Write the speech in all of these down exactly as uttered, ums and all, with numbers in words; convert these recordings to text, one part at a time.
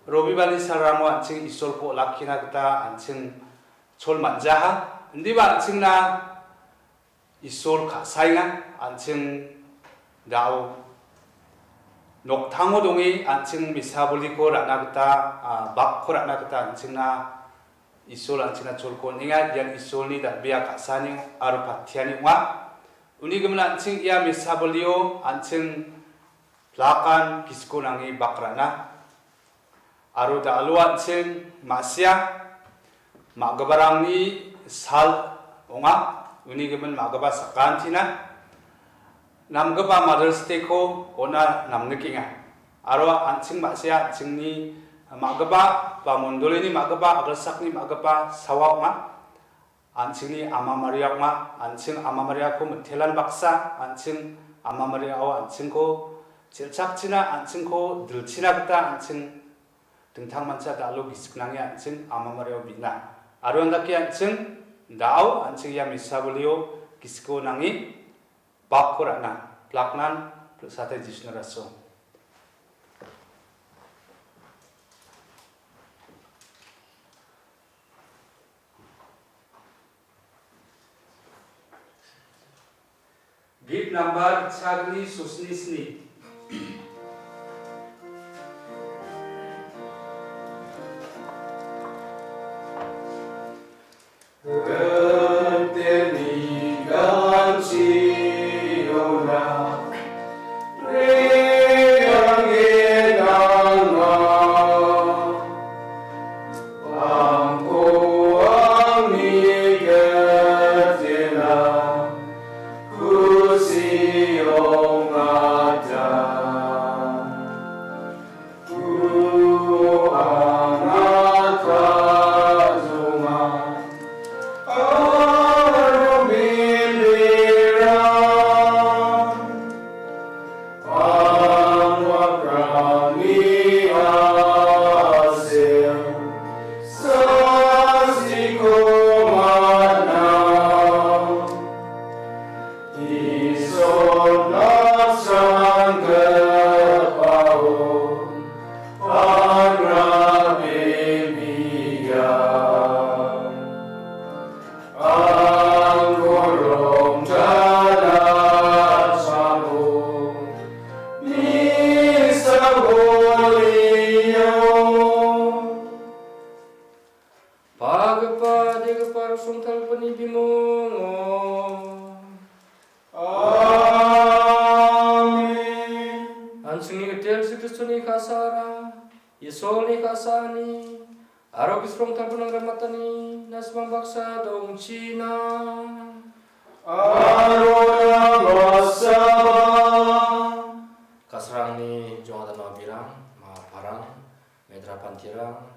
Robibani salrango an·ching Isolko olakkina gita an·ching chol man·jaha. Indiba an·chingna Isol ka·saenga, an·ching da·o noktango donge an·ching misaboliko ra·na gita, a, bakko ra·na gita an·chingna Isol an·chingna cholko on·enga. Ian Isolni dal·bea ka·saani aro patiani ong·a. Uni gimin an·ching ia misabolio an·ching plakan gisiko nange bak ra·na. Aro da·alo an·ching ma·sia ma·giparangni sal ong·a. Uni gimin ma·gipa sakantina namgipa Mother's Day-ko on·a namnikenga. Aro an·ching ma·sia an·chingni ma·gipa ba mondolini ma·gipa, agilsakni ma·gipa sawa ong·a. An·chingni Ama Maria ong·a. An·ching Ama Mariako mitelan baksa, an·ching Ama Mariao an·chingko chel·chakchina, an·chingko dilchina gita an·ching dingtangmancha da·alo gisik nange an·ching Ama Mariao bina. Aro ian dake an·ching da·o an·ching ia misabolio gisiko nange bakko ra·na, plaknan pilsate Jisuna raso. Git nambar chagni susni sni. Pagipa, degipa, rosong talgipani bimungo. Amen. An·chingni gitel Jisu Kristoni ka·sara, Isolni ka·sani, aro gisrong talgipa nangrang matani, na·simang baksa dongchina. Aro nang·basaba. Ka·sarangni jongada nabirang, ma·parang, metra pantirang,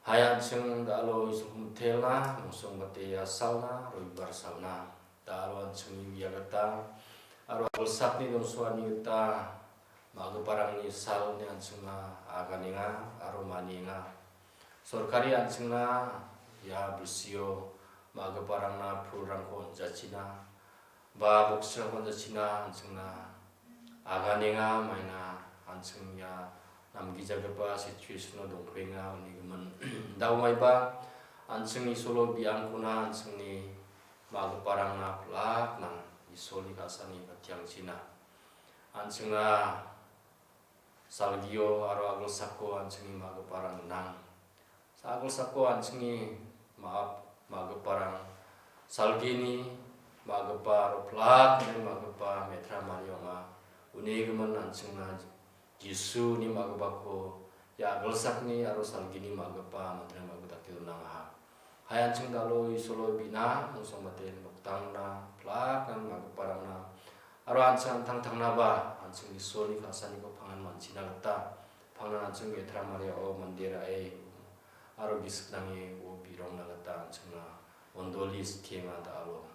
hai an·ching da·alo Isolko mitelna, mongsongbate ia salna, robibar salna. Da·alo an·chingni uia gita, aro agilsakni dongsoani gita, ma·giparangni salni an·chingna aganenga, aro manienga. Sorkari an·chingna ia bilsio ma·giparangna pulrangko on·jachina, ba boksirangko on·jachina an·chingna aganenga, maina an·ching ia namgijagipa situation-o dongpenga, uni gimin. Da·o maiba an·ching Isolo biangkona an·chingni ma·giparangna plak nang Isolni ka·sani patiangchina. An·chingna salgio aro agilsako an·chingni ma·giparang gnang. Sa-, agilsako an·chingni ma-, ma·giparang salgini ma·gipa aro plak ine ma·gipa metra mani ong·a. Uni gimin an·chingna Jisuni ma·gipako ia agilsakni aro salgini ma·gipa manderang ma·gip dake donangaha. Hai an·ching da·alo Isolo bina, mongsongbate noktangna, plakna, ma·giparangna, aro an·ching an·tangtangnaba, an·ching Isolni ka·saniko pangnan manchina gita, pangnan an·ching metra Mariao mande ra·e, aro gisik nange uo birongna gita an·chingna ondoli skienga da·alo.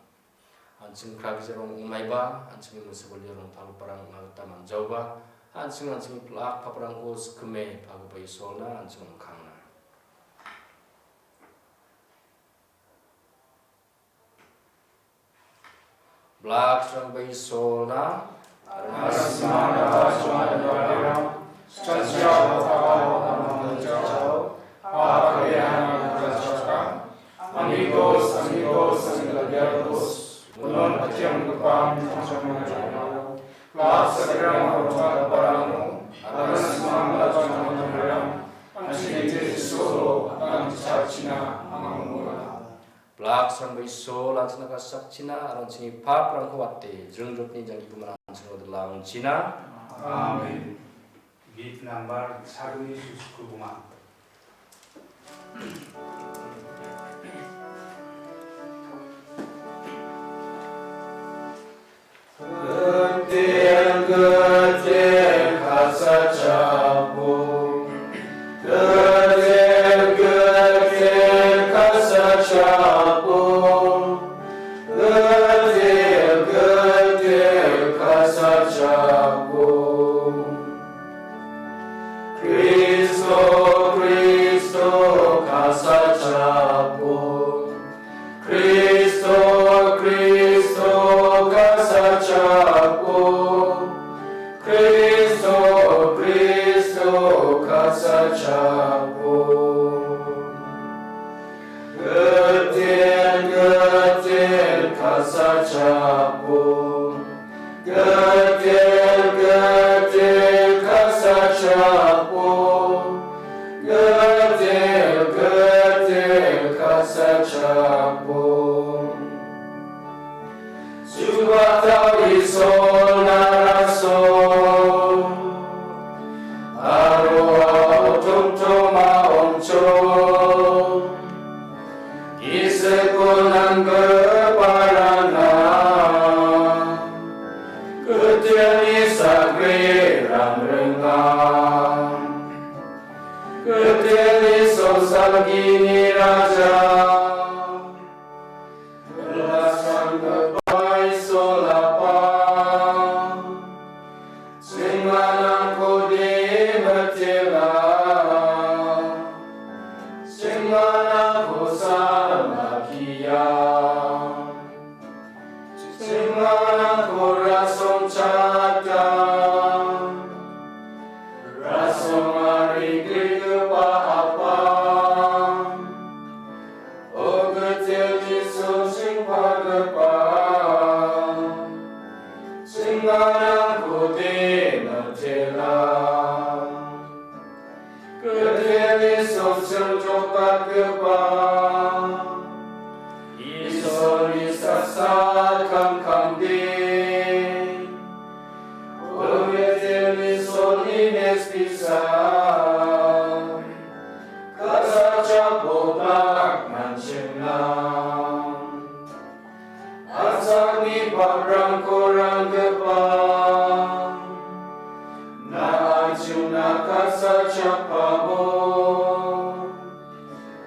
An·ching krakjirong ong·maiba, an·chingni musibolni rongtalgiparang ong·na gita man·jaoba, an·ching an·chingni plak paprangko skime pagipa Isolna an·ching ong·kangna. Blak srangba Isolna, aro na·simangna srangba Janjal, amigos, amigos, amigabiados, unon atiamgipa mitangtangmani Lak sagrang aro tangka barangno, agan simangna tangka barang, anchingete solo, agan tichakchina, amang mona. Blak sangba Isol, an·chingna kasakchina, aro an·chingni paprangko wate, jringjotni jangkigimin an·chingna dilangchina. Amen. Bit nambar sagni suskubuma. Gittel, gittel, kasachakbo. Gittel, gittel, kasachakbo. Gittel, gittel, kasachakbo. Kristo, Kristo, kasachakbo. Kristo, Kristo, kasachakbo. Kristo, Kristo, kasachakbo. Gittel, gittel, kasachakbo. Gittel, gittel, kasachakbo. Gittel, gittel, kasachakbo. Jubaktao Isol narasong, aro a·o tomtoma ong·chong, gisik gnanggiparangna, gittelni sagrirang ringa. Gittelni songsalgini Raja, Glasanggipa Isol Apa, ching·manangko de·mitela, ching·manangko salmakia, ching·manangko rasongchata, rasonga ringrigipa Apa. O gittelni songching palgipa, ching·manangko de·mitela. Gittelni songching jokatgipa, Isolni saksa kamkamde. O gittelni songni mespisa, kasachakbo blak man·chingna. An·chakni paprangko ranggipa, na an·chingna kasachakbabo.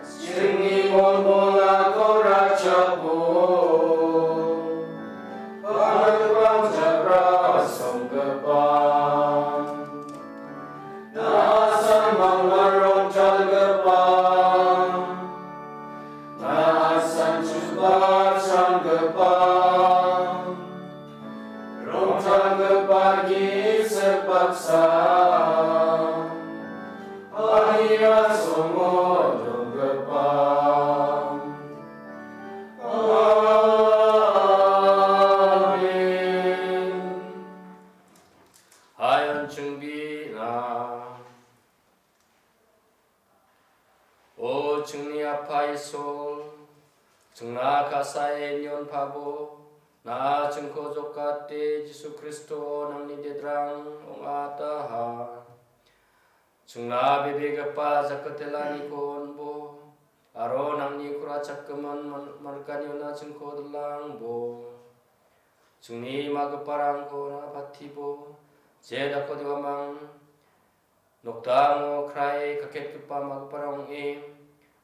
Chingni molmolako rachakbo, pagipa jakra songgipa, na a·samangna rongtalgipa, na a·san chuba changgipa, rongtalgipa gisik baksa, ani a·songo donggipa. Amen. Hai an·ching bi·ra. O chingni Apa Isol, chingna ka·sae nion pabo, na·a chingko jokate Jisu Kristo nangni dedrang ong·ataha. Chingna bebegipa jakatelaniko on·bo, aro nangni kura chakgimin man-, malkaniona chingko dilangbo. Chingni magiparangko na·a patibo, je dakode uamang nokdango krai kaketgipa magiparang ong·e,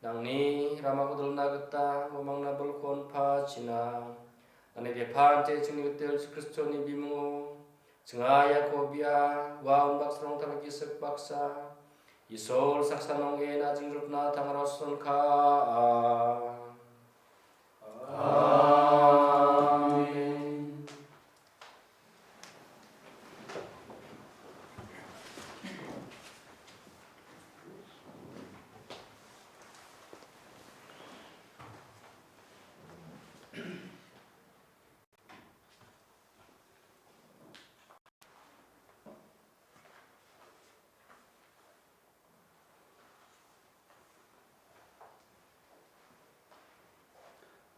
nangni ramako dilna gita uamangna bilkon pachina. Nangni bepante chingni gitel Jisu Kristoni bimungo, chinga iako bia, ua unbaksarang talgisik baksa, Isol saksa nonge na jingrikna tangra sonka. Amen.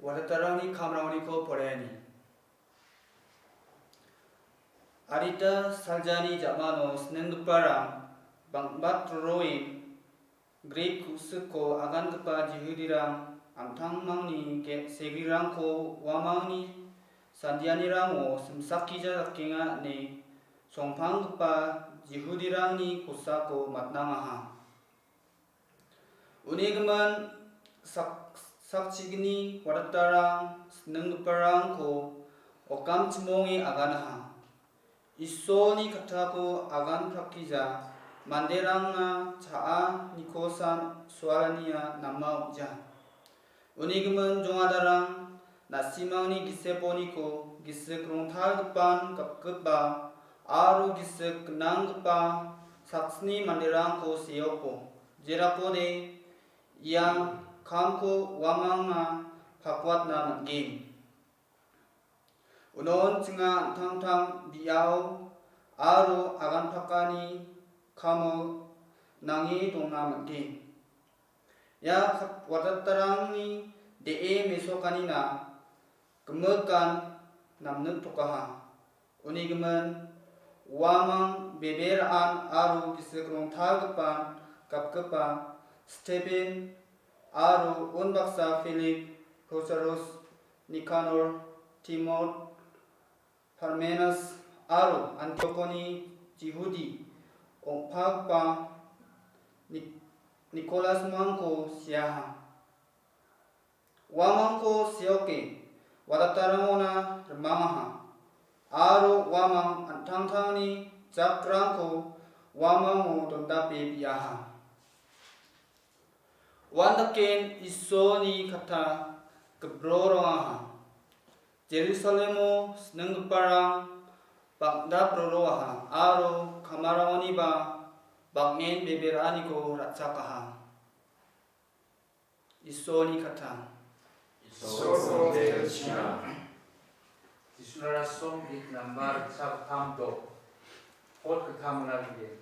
Wadatarangni kamrangoniko poraiani. Adita saljani jamano sinenggiparang bang·bat roroen grep ku·siko agangipa Jihudirang an·tangmangni ge-, segrirangko uamangni sandianirango simsakija dakenga ine songpanggipa Jihudirangni kosako matnangaha. Uni gimin sak-, sakchigni wadatarang sinenggiparangko okamchimonge aganaha. Isolni kattako aganprakija manderangna cha·anikosan sualania nama ong·ja. Uni gimin jongadarang na·simangni giseponiko gisik rongtalgipan gapgipa aro gisik gnanggipa saksni manderangko seoko. Jerakode ia kamko uamangna pakwatna man·gen. Unon chinga an·tangtang biao aro aganpakani kamo nange dongna man·gen. Ia kat-, wadatarangni de·e mesokanina gimikan namniktokaha. Uni gimin uamang bebe ra·an aro gisik rongtalgipan gapgipa Stephen aro unbaksa Filip, Prochorus, Nikanor, Timot, Parmenas aro Antiokoni Jihudi ong·pagipa Nik-, Nikolasmangko seaha. Uamangko seoke wadatarangona rimangaha, aro uamang an·tangtangni jakrangko uamango dondape biaha. Uandaken Isolni katta gipro rongaha. Jerusalemo sinenggiparang bang·dap roroaha aro kamarangoniba bang·en bebe ra·aniko ra·chakaha. Isolni katta. Isolko Jisu. Jisu rasong git nambar chaptam dok. Kot kethamna ringgit.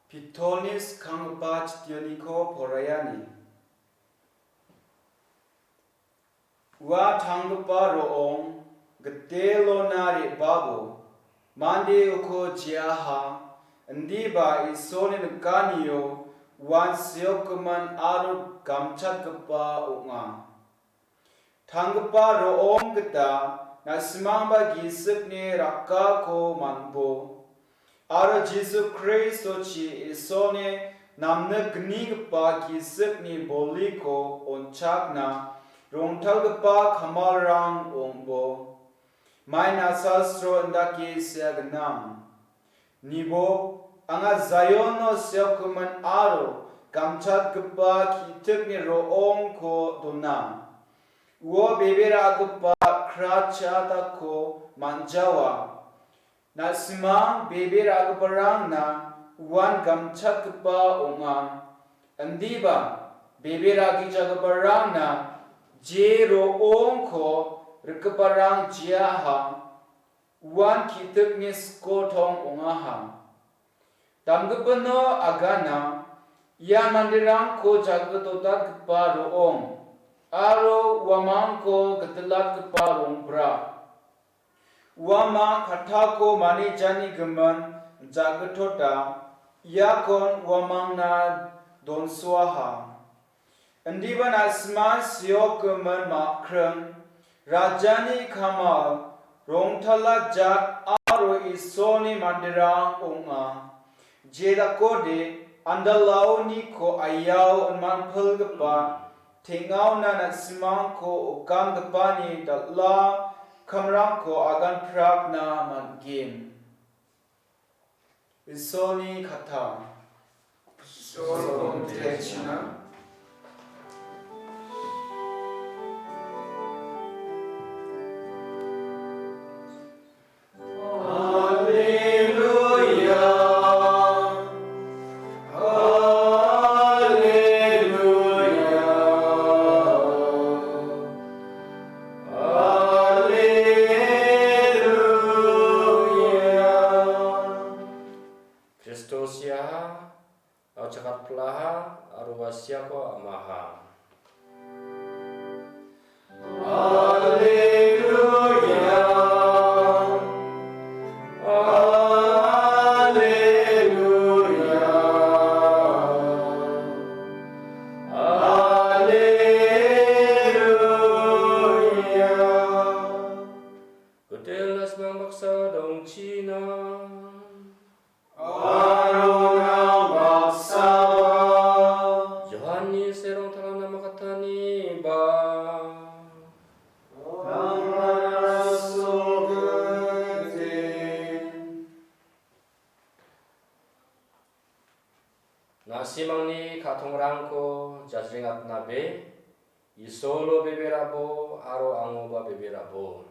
Pitolni skanggipa chittioniko poraiani. Ua tanggipa ro·ong gitelona re·babo mande uko jeaha, indiba Isolni nikanio uan seokgimin aro gamchatgipa ong·a. Tanggipa ro·ong gita na·simangba gisikni rakkako man·bo, aro Jisu Kristochi Isolni namnikgnigipa gisikni boliko on·chakna rongtalgipa kamalrang ong·bo. Maina sastro indake sea gnang. Nibo, anga Zaiono seokgimin aro gamchatgipa ki·tikni ro·ongko dona. Uo bebe ra·gipa kra cha·atako man·jawa. Na·simang bebe ra·giparangna uan gamchatgipa ong·a. Indiba bebe ra·gijagiparangna je ro·ongko rikgiparang jeaha, uan ki·tikni skotong ong·aha. Damgipino agana ia manderangko jagitotatgipa ro·ong aro uamangko gitilatgipa rongbra. Uamang kattako manejani gimin jagitota iakon uamangna donsoaha. Indiba na·simang seokgimin makring, rajani kamal, rongtala jat aro Isolni manderang ong·a. Jedakode andalaoniko aiao inmanpilgipa teng·aona na·simangko okamgipani dal·a kamrangko aganprakna man·gen. Isolni katta. Isolko mitechina. Haleluya. Haleluya. Haleluya. Kristus siaha, au chakat pelaha, aro ua siako amaha. Haleluya. Haleluya. Haleluya. Gitel na·simang baksa dongchina. Aro nang baksa. Johanni serong talana makatani ba. Nang sogete. Na·simangni ka·tongrangko jajrengatna be, Isolo bebe ra·bo aro angoba bebe ra·bo.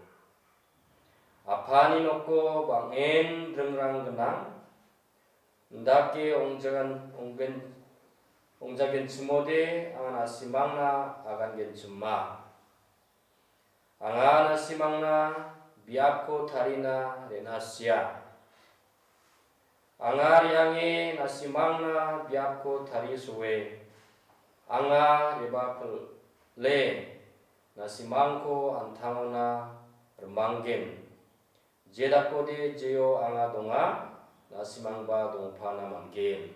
Apani noko bang·en ringrang gnang. Indake ongjagan-, onggen-, ongjagenchimode anga na·simangna agangenchima. Anga na·simangna biapko tarina re·na sia. Anga re·ange na·simangna biapko tarisoe. Anga rebapile na·simangko an·tangona rimanggen. Jedakode jeo anga donga, na·simangba dongpana man·gen.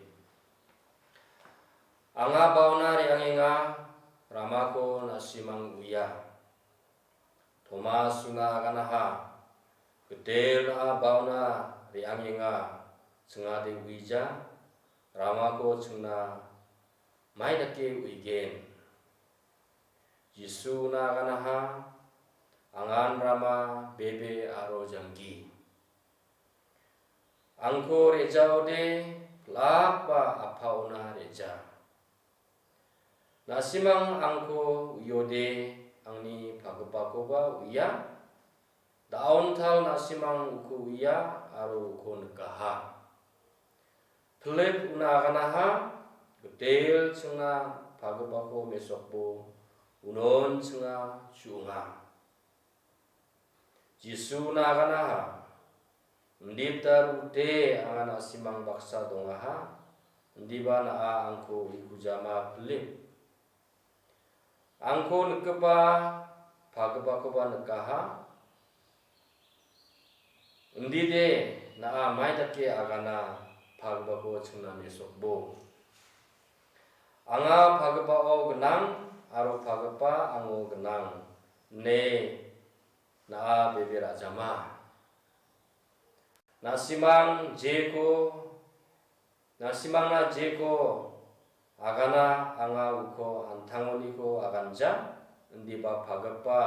Anga baona re·angenga, ramako na·simang uia. Tomas una aganaha, gitel a baona re·angenga, chingade uija, ramako chingna mai dake uigen. Jisu una aganaha, angan rama bebe aro janggi. Angko re·jaode plakba Apaona re·ja. Na·simang angko uiode angni pagipakoba uia. Da·ontal na·simang uko uia aro uko nikaha. Pilip una aganaha, gitel chingna pagipako mesokbo unon chinga chu·onga. Jisu una aganaha, indita rute anga na·simang baksa dongaha, Indiba na·a angko uikujama pilip. Angko nikgipa pagipakoba nikaha. Indide na·a mai dake agana pagipako chingna mesokbo. Anga pagipao gnang aro pagipa ango gnang, ine na·a bebe ra·jama. Na·simang jeko, na·simangna jeko agana anga uko antangoniko aganja, indiba pagipa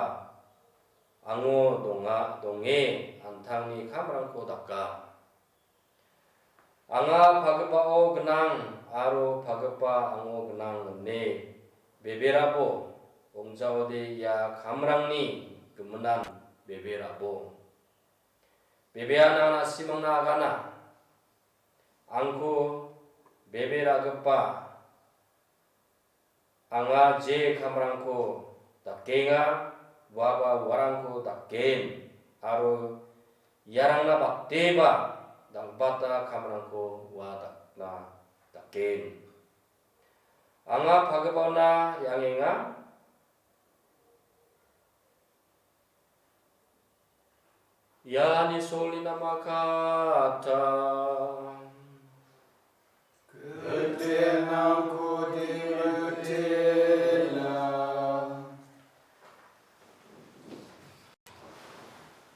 ango donga, donge antangni kamrangko daka. Anga pagipao gnang aro pagipa ango gnang ine beberabo, ong·jaode ia kamrangni giminan beberabo. Bebeana na·simangna agana, angko bebe ra·gipa, anga je kamrangko dakenga, uaba uarangko daken, aro iarangna bateba dal·bata kamrangko ua dakna daken. Anga pagipaona re·angenga. Iani solni namakata. Kitenangko dimitela.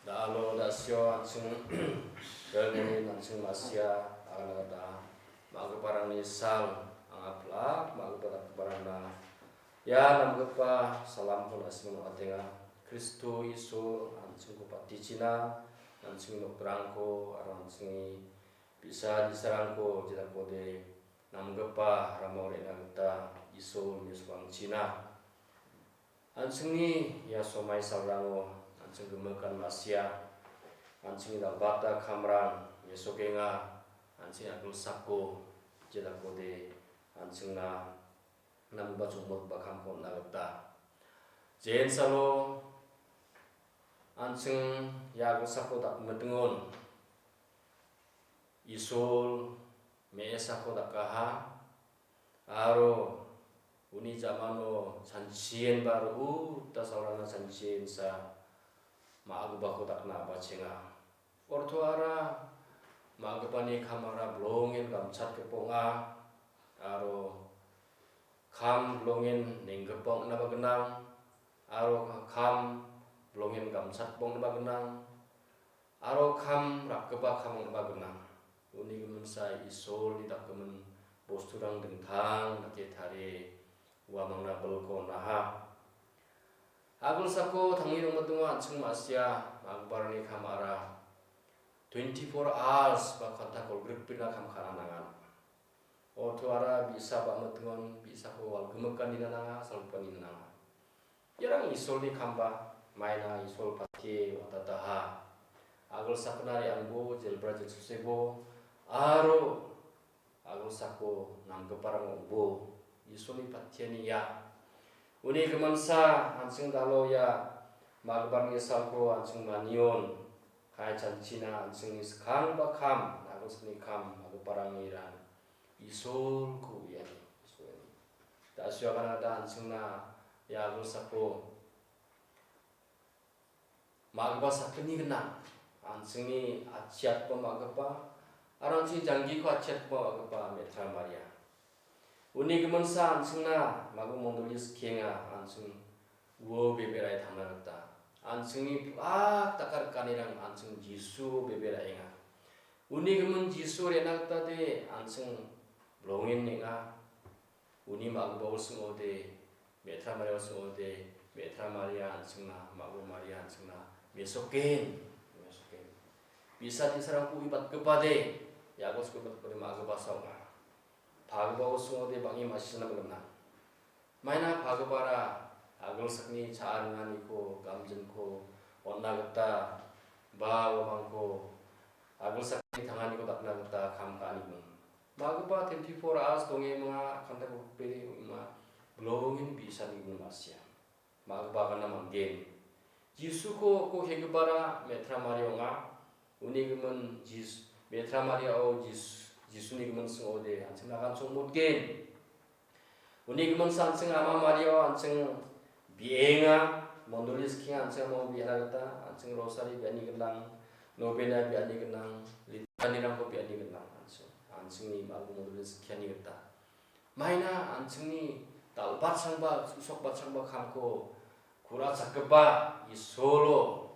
Da·alo da·sio an·ching, belgoni an·ching ma·sia, agana gita, ma·giparangni sal, anga plak, ma·gipa dakgiparangna, ia namgipa salamko na·simon ong·atenga. Kristo Iso an·chingko patichina, an·chingni nokrangko, aro an·chingni bi·sa di·sarangko, jedakode namgipa ramao re·na gita Iso mesokangchina. An·chingni ia somai salrango an·ching gimikan ma·sia, an·chingni dal·bata kamrang mesokenga, an·ching agilsako, jedakode an·chingna namgipa chongmotgipa kamko on·na gita. Jensalo an·ching ia agilsako dakmitingon Isol me·esako dakaha, aro uni jamano chanchienba ro·uta saurana chanchiensa ma·agipako dakna a·bachenga. Ortoara ma·gipani kamara bilongen gamchatgipa ong·a, aro kam bilongen nenggipa ong·naba gnang, aro kam bilongen gamchatgipa ong·naba gnang, aro kam rakgipa kam ong·naba gnang. Uni giminsa Isolni dakgimin bosturang dingtang dake tarie uamangna bilko on·aha. Agilsako tangni rongbatongo an·ching ma·sia, ma·giparangni kamara twenty-four hours ba ghanta kolgrikbrina kam ka·na nangan. Ortoara bi·sa ba·mitingon bi·sako walgimikanina nanga, salgipanina nanga. Iarang Isolni kamba, maina Isol patie watataha. Agilsakna re·angbo, jelbra jelsosebo, aro agilsako nanggiparang ong·bo, Isolni patiani ia. Uni giminsa an·ching dalo ia ma·giparangni salko an·ching manion, kai chanchina an·chingni skangba kam, agilsakni kam, ma·giparangni rang. Isolko uiani, Isolni. Da·sio agana gita an·chingna ia agilsako ma·gipa sakgni gnang, an·chingni atchiatgipa ma·gipa, aro an·chingni janggiko atchiatgipa ma·gipa Metra Maria. Uni giminsa an·chingna magu mondoli skienga, an·ching uo bebe ra·e tangna gita. An·chingni plak daka rikanirang an·ching Jisuo bebe ra·enga. Uni gimin Jisu re·na gita de an·ching bilongen neng·a. Uni ma·gipa osingode, Metra Maria osingode, Metra Maria an·chingna, ma·gipa Maria an·chingna mesoken, mesoken. Bi·sa di·sarangko uibatgipade, Jakobsko uibatgipade ma·gipasa ong·a. Pagipa osingode bang·e ma·sina gnang. Maina pagipara agilsakni cha·a ringaniko, gamjinko on·na gita ba uamangko agilsakni tanganiko dakna gita kam ka·anigimin. Ma·gipa twenty-four hours dongenga, kanta gopere ong·a, bilongin bi·sani gimin ma·sia. Ma·gipa agana manggen. Jisuko uko kegipara Metra Maria ong·a. Uni gimin Jis-, Metra Mariao Jis-, Jisuni gimin sing·ode an·ching nagan songmotgen. Uni gimin sa an·ching Ama Maria-o an·ching bi·enga, mondoli skienga an·ching amo bi·ena gita, an·ching rosari bi·ani gnang, novena bi·ani gnang, litanirangko bi·ani gnang, an·ching, an·chingni mago mondoli skiani gita. Maina an·chingni dal·batsangba, usokbatsangba kamko kurachakgipa Isolo,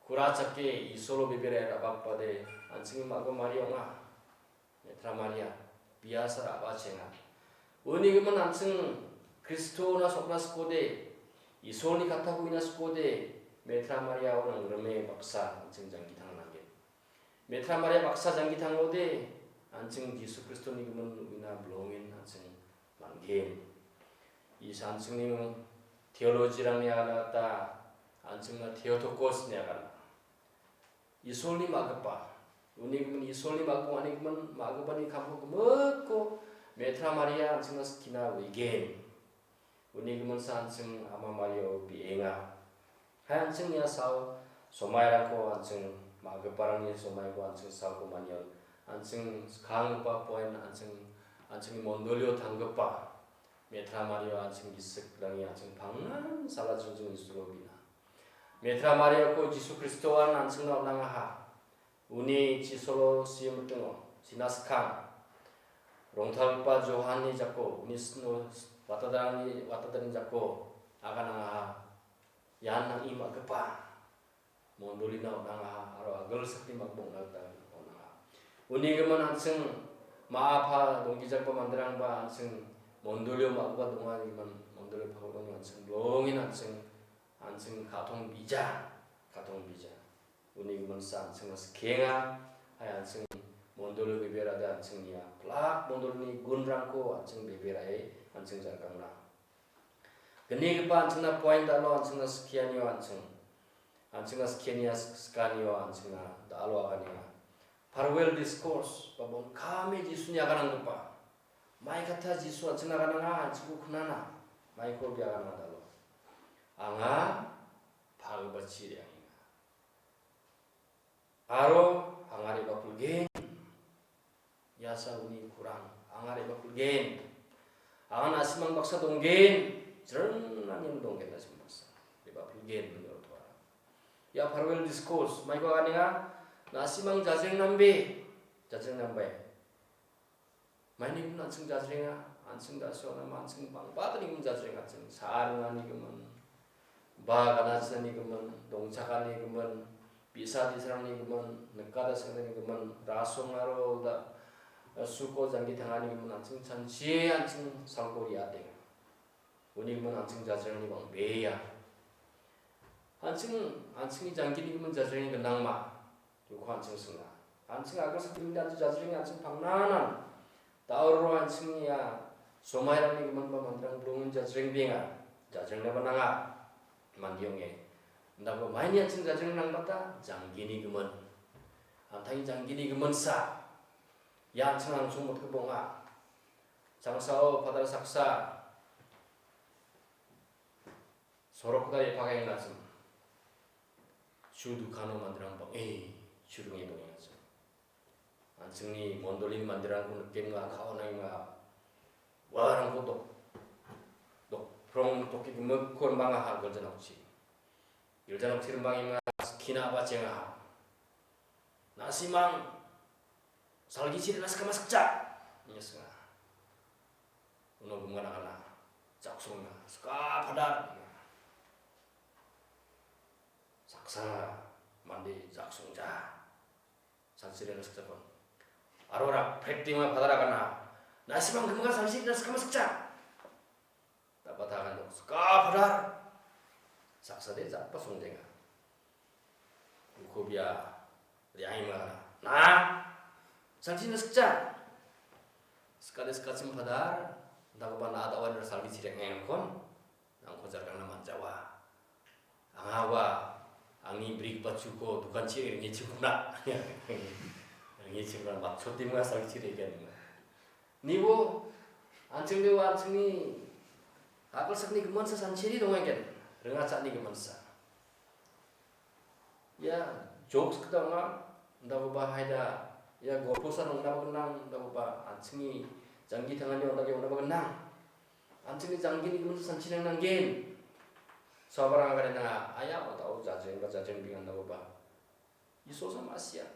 kurachake Isolo bebera ra·bakbade an·chingni mago Maria ong·a. Metra Maria, biasa ra·bachenga. Uni gimin an·ching Kristona sokna sikode, Isolni kattako uina sikode, Metra Maria-o nangrime baksa an·ching janggi tangnanggen. Metra Maria baksa janggi tanglode, an·ching Jisu Kristoni gimin uina bilongen an·ching man·gen. Is an·chingni theology-rangni agana gita an·chingna Theotokos ine agana. Isolni ma·gipa, uni gimin Isolni ma·gipa, uni gimin ma·gipani kamko gimikko Metra Maria an·chingna skina uigen. Uni gimin sa an·ching Ama Maria-o bi·enga. Hai an·ching ia sao somairangko an·ching ma·giparangni somaiko an·ching saoko manion an·ching skanggipa poen an·ching, an·chingni mondolio tanggipa Metra Maria an·ching gisik nange an·ching pangnan sala jingjing Isolo bina. Metra Mariako Jisu Kristoan an·chingna on·angaha. Uni chisolo simitingo sinaskang rongtalgipa Johanni jako, uni sino watadarangni, watadarni jako aganangaha. Ian nang·i ma·gipa mondolina on·angaha aro agilsakni mak-, bongna gita on·angaha. Uni gimin an·ching ma·a pa donggijagipa manderangba an·ching mondolio ma·gipa donga gimin mondolio pagdonga an·ching bilongen an·ching, an·ching ka·tong bija, ka·tong bija. Uni gimin sa an·chingna skienga, hai an·ching mondolio beberade an·ching nia plak mondolini gunrangko an·ching beberae an·ching jargangna. Gnigipa an·chingna poen dalo an·chingna skianio an·ching. An·chingna skiania sk-, skanio an·chingna dalo aganenga. Farewell discourse, ba bon kame Jisuni agananggipa. Mai kata Jisu an·chingna agananga, an·chingko knana. Maiko bia agananga dalo. Anga pagipa chiri angenga. Aro anga re·bapilgen. Ia sa uni kurang, anga re·bapilgen. Anga na·simang baksa donggen, jringrangen donggen na·simang baksa. Re·bapilgen ine ong·a. Ia farewell discourse, maiko aganenga, na·simang jajreng nambe, jajreng nambai. Maini gimin an·ching jajrenga, an·ching da·suana an·ching bangba tani gimin jajrenga, an·ching sa·a ringani gimin, ba gana chinani gimin, dongchakani gimin, bi·sa di·sarangni gimin, nika da·srangni gimin, rasong aro da, eh, suko janggi tangani gimin an·ching chanchie an·ching salko re·atenga. Uni gimin an·ching jajrengni bang·bea. An·ching, an·chingni janggini gimin jajrengni gnangma? Uko an·ching singna. An·ching agilsak gimikna an·ching jajreng an·ching pangnanan. Da·oro an·chingni ia somairangni giminba manderang bilongen jajrengbenga. Jajrengnaba nanga. Mande ong·e. Indakba maini an·ching jajreng nangbata janggini gimin. An·tangni janggini giminsa. Ia an·ching angsong mitgipa ong·a. Changsao padar saksa sorokda re·bakengasim. Chu dokano manderang bang·e chu donge dongengasim. An·chingni mondolini manderangko nikenga, ka·onenga. Uarangko dok-, dokprong doke gimikko rimbangaha gilja nokchi. Gilja nokchi rimbangenga, skina ba·chengaha. Na·simang salgichi re·na sikama sikja, ine singa. Uno gumgana gana, jaksonga, sika padar. Saksa mande jaksongja. Salchi re·na sikjakon. Aro rak prektima padar agana. Na·simang gumgana salgichi re·na sikama sikja. Dapat akan dok. Sika padar. Saksade japa songdenga. Uko bia re·angima. Na. Salchi re·na sikja. Sikade sikachim padar. Dakoba na dawan salgichi re·angkon. Nangko jargangna manjawa. Angaba, angni brik bachuko dokanchi ringechimna. Ringechimna matchotima salchi regen. Nibo, an·ching nibo an·chingni agilsakni giminsa sanchiri dongaigen. Ringachakni giminsa. Ia, jokes kita ong·a, dakoba haida, Ia golposa ong·naba gnang, dakoba an·chingni janggi tangani on·dake ong·naba gnang. An·chingni janggini gimin sanchinang nanggen. Sabarang aganena aya odao jajeng ba jajeng bingan dakoba. Isolsa ma·sia.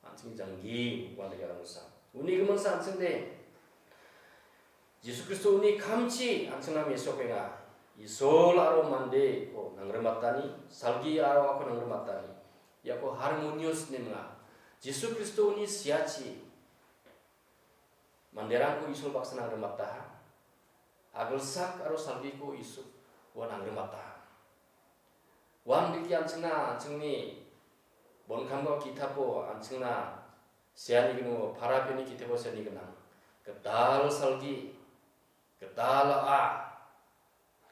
An·chingni janggi uan dake agansa. Uni giminsa an·chingde Jisu Kristoni kamchi an·chingna mesokenga. Isol aro mandeko nangrimatani, salgi aro ako nangrimatani. Iako harmonious ine minga. Jisu Kristoni siachi manderangko Isol baksa nangrimataha. Agilsak aro salgiko Isol ua nangrimataha. Uandake an·chingna, an·chingni bonkamga kitapo an·chingna seani gnang, Parapini kitapo seani gnang. Gital salgi, gital a,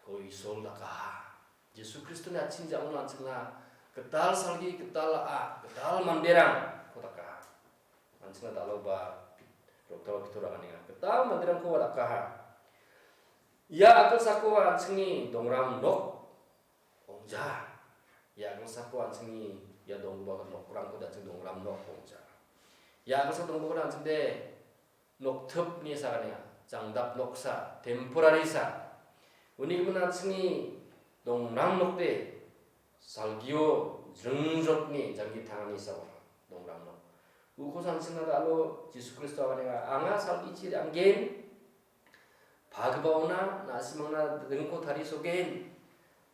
ko Isol dakaha. Jisu Kristoni atchini ja·mano an·chingna gital salgi, gital a, gital manderangko dakaha. An·chingna dal·oba Pit-, Doktor Pitor aganenga. Gital manderangko dakaha. Ia agilsako an·chingni dongram nok ong·ja. Ia agilsako an·chingni ia donggipa nokrangko an·ching dongram nok ong·ja. Ia agilsa donggipa an·chingde noktip ine saganenga, jangdap noksa, temporary sa. Uni gimin an·chingni dongram nokde salgio jringjrotni janggi tangani sa dongram nok. Uko sansingna dal·o Jisu Kristo aganenga, anga salgichi re·anggen, pagipaona na·simangna dringko tarisogen.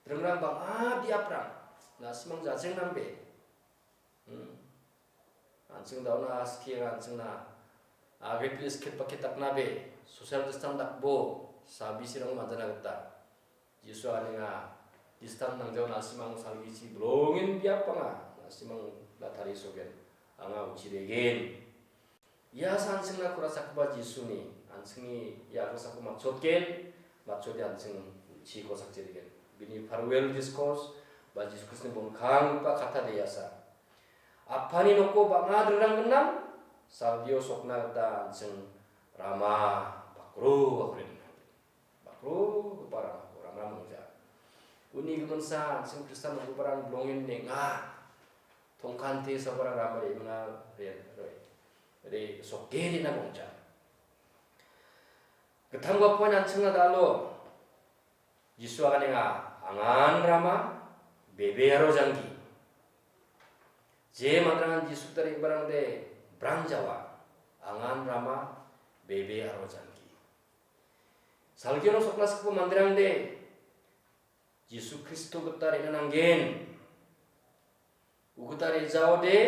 Dringrang bang·a biaprang na·simang jajeng nambe. Hmm. An·ching dauna skie an·chingna agripi skit paket daknabe, social distance dakbo, sabisirang manjana gita. Jisu aganenga distance nangjao na·simang salgichi bilongen biap anga, na·simang la tarisogen, anga uchi regen. Ia sa an·chingna kora·chakgipa Jisuni, an·chingni ia kosako matchotgen, matchode an·ching chiko sakchi regen. Bini farewell discourse, ba Jisu Kristoni bonkanggipa kata de·asa. Apani noko bang·a dringrang gnang, salgio sokna gita an·ching rama bakro bakro gnang. Bakrogipa ramako ramram ong·ja. Uni giminsa an·ching Kristan ong·giparang bilongen nenga. Tongkante sabarang rama re·mna re-, re-, re-, sokke re·na bongja. Gittam gapoan an·chingna dal·o. Jisu aganenga, angan rama, bebe aro janggi. Je manderangan Jisu tarigiparangde brang jawa, angan rama, bebe aro janggi. Salgio sokna sikgipa manderangde Jisu Kristo gita re·na nanggen. Ugita re·jaode,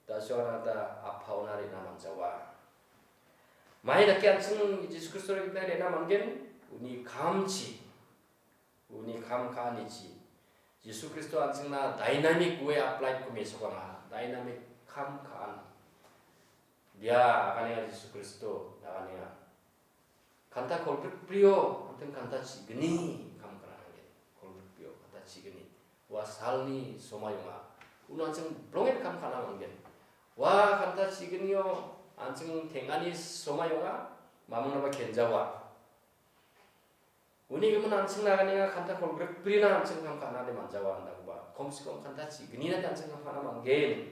da·suan ata Apaona re·na man·jawa. Mai dake an·ching Jisu Kristo gita re·na man·gen, uni kamchi, uni kam ka·anichi. Jisu Kristo an·chingna dynamic way of life-ko mesokanga, dynamic kam ka·an. Bia aganenga Jisu Kristo aganenga. Kanta kolgrikbrio, an·ching kanta chigni kam ka·na nanggen. Kolgrikbrio, kanta chigni. Ua salni somai ong·a. Uno an·ching bilongen kam ka·na man·gen. Ua kanta chignio an·ching teng·ani somai ong·a. Mamunaba kenjawa. Uni gimin an·ching naganenga kanta kolgrikbrina an·ching kam ka·na de man·jawa andakoba. Komsi kom kanta chignina de an·ching kam ka·na man·gen.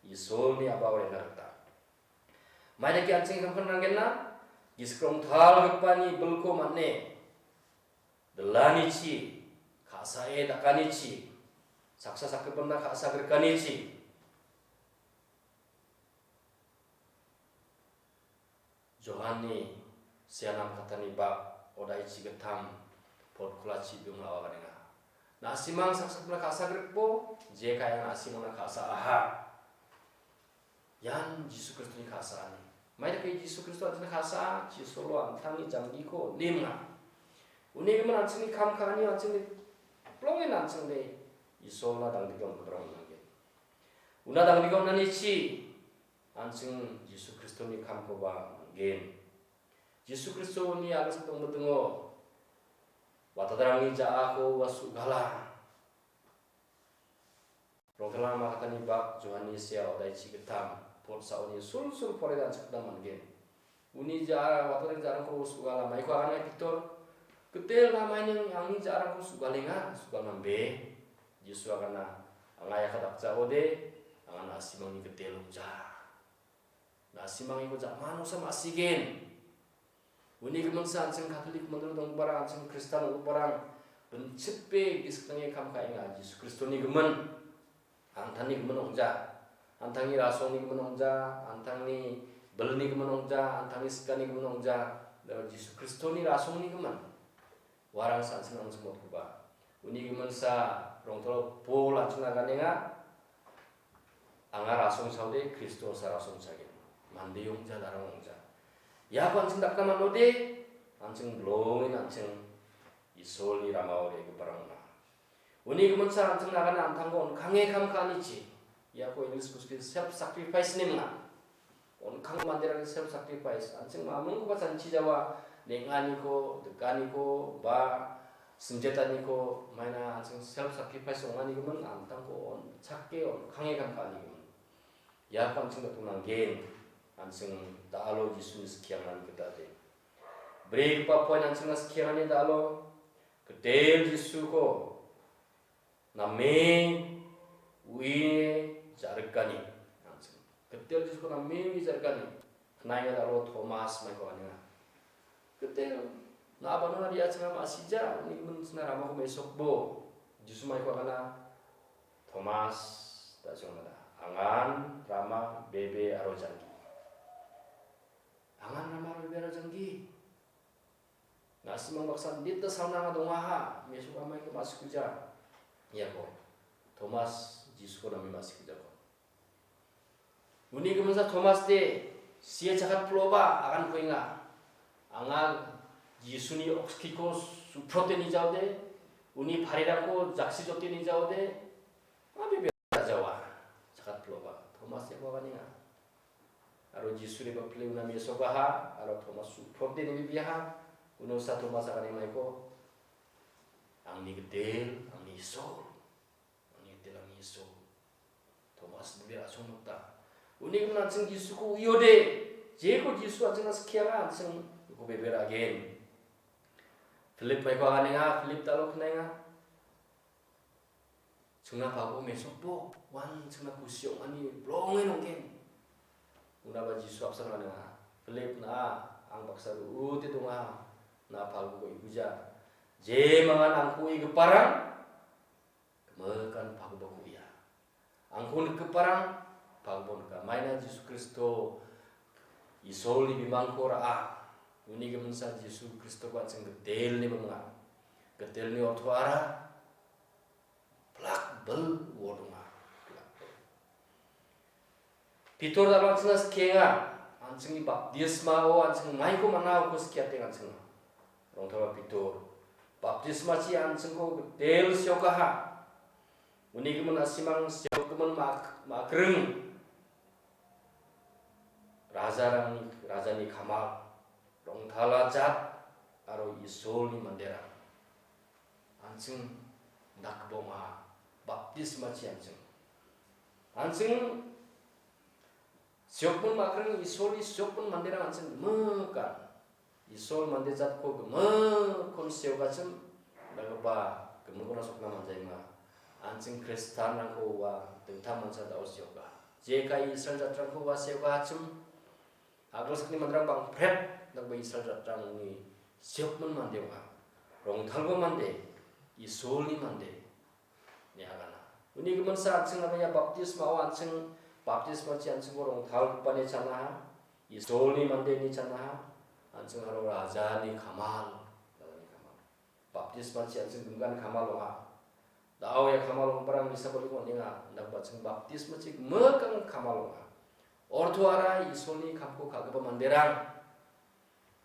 Isolni a·bao re·na gita. Maidake an·ching kam ka·na nanggenna, Gisik Rongtalgipani bilko man·e, dilanichi, ka·sae dakanichi, saksa sakgipinna ka·sa grikanichi. Johanni sianam katani bak odaichi gittam pot kolachi bimung awaganenga. Na·simang saksakna ka·sa grikbo, jekaya na·simangna ka·sa aha. Ian Jisu Kristoni ka·saani. Maidake Jisu Kristo an·chingna ka·sa, Jisolo an·tangni janggiko niminga. Uni gimin an·chingni kam ka·ani an·chingni plongen an·chingde Jisolna dangdike on·giparang ong·nanggen. Una dangdike on·anichi an·ching Jisu Kristoni kamkoba man·gen. Jisu Kristoni a·gilsak dongmitingo watadarangni ja·ako ua su·gala. Rongtalna makatani bak Johanni sia odaichi gittam pot saoni sulsul poraianchakna man·gen. Uni ja-, watadarangni ja·arangko su·gala. Maiko aganenga Pitor, gitel namaining angni ja·arangko su·galenga, su·galnambe. Jisu agana, anga ia ka·dakjaode, anga na·simangni gitel ong·ja. Na·simangko ja·manosa ma·sigen. Uni giminsa an·ching Katolik mondol donggiparang, an·ching Kristan donggiparang, binchipe gisik nange kam ka·enga, Jisu Kristoni gimin. An·tangni gimin ong·ja. An·tangni rasongni gimin ong·ja, an·tangni bilni gimin ong·ja, an·tangni sikani gimin ong·ja. Jisu Kristoni rasongni gimin. Uarangsa an·ching nangchimotgipa. Uni giminsa rongtalo Pol an·ching naganenga. Anga rasongsaode Kristosa rasongsagen. Mandeyongja, darangongja. Iako an·ching dakna man·ode, an·ching bilongen an·ching Isolni ramao re·giparang ong·a. Uni giminsa an·ching nagana an·tangko on·kange kam ka·anichi. Iako English kuski self sacrifice ine minga. On·kang manderangni self sacrifice. An·ching mamingkoba chanchi jawa, neng·aniko, dikaniko, ba simjetaniko, maina an·ching self sacrifice ong·ani gimin, an·tangko on·chake on·kange kam ka·ani gimin. Iako an·ching dakdonanggen, an·ching da·alo Jisuni skiangan gita de. Brigipa poin an·chingna skiangani da·alo, gitel Jisuko name uie ja·rikani. An·ching gitel Jisuko name uie ja·rikani. Knaenga da·alo Tomas maiko anenga. Gitel, na·a banona ri·achina ma·sija, uni gimin sina ramako mesokbo. Jisu maiko agana, Tomas, da·chongna da. Angan, rama, bebe, aro janggi. Angan, rama, aro bebe, aro janggi. Na·simang baksa nita salna anga dongaha, mesok amaiko ma·sikuja. Iako, Tomas, Jisuko name ma·sikujako. Uni giminsa Tomas de, sia chakat ploba agan kuenga. Anga Jisuni okskiko suprote ni jaode, uni parirangko jaksi jote ni jaode, ma bebe jawa, chakat ploba. Tomas de aganenga. Aro Jisu de bapile una mesokaha, aro Tomas suprote ni bibiaha, unosa Tomas agane maiko, angni gitel, angni Isol. Angni gitel, angni Isol. Tomas bebe ra·songmota. Uni gimin an·ching Jisuko uiode. Jeko Jisu an·chingna skianga an·ching uko bebe ra·gen. Filip maiko aganenga, Filip da·alo knaenga. Chingna pago mesokbo, wan chingna kusi ong·ani bilongen ong·gen. Unaba Jisu apsan aganenga. Filip na, ang baksa ute donga. Na pago ikuja. Jemangan angko uigiparang. Gimikan pagipa ku·a. Angko nikgiparang pagipa nika. Maina Jisu Kristo Isolni bimangko ra·a. Uni giminsa Jisu Kristoko an·ching gitelni biminga. Gitelni ortoara plak bil uo donga. Plak bil. Pitor da·alo an·chingna skienga, an·chingni baptismao an·ching maiko man·a uko skiateng an·ching. Rongtalba Pitor, baptismachi an·chingko gitel siokaha. Uni gimin a·simang siokgimin mak-, makring. Rajarangni, rajani kamal. Rongtala jat aro Isolni manderang. An·ching dakbonga baptismachi an·ching. An·ching siokmon makring Isolni siokmon manderang an·ching gimikan. Isol mande jatko gimikkon siokachim dagipa gimikkona sokna manjaima. An·ching Kristanrangko ua dingtang mancha da·o sioka. Jekai Israel jatrangko ua siokachim. A·gilsakni manderang bangpret dakgipa Israel jatrangni siokmon mande ong·a. Rongtalgipa mande, Isolni mande, ine agana. Uni giminsa an·ching aro ia baptismao an·ching, baptismachi an·chingko rongtalgipa ine chanaha, Isolni mande ine chanaha, an·ching aro rajani kamal, rajani kamal. Baptismachi an·ching gimikan kamal ong·a. Da·o ia kamal ong·giparang misa bolgrim on·enga, indakgipa an·ching baptismachi gimikan kamal ong·a. Ortoara Isolni kamko ka·gipa manderang.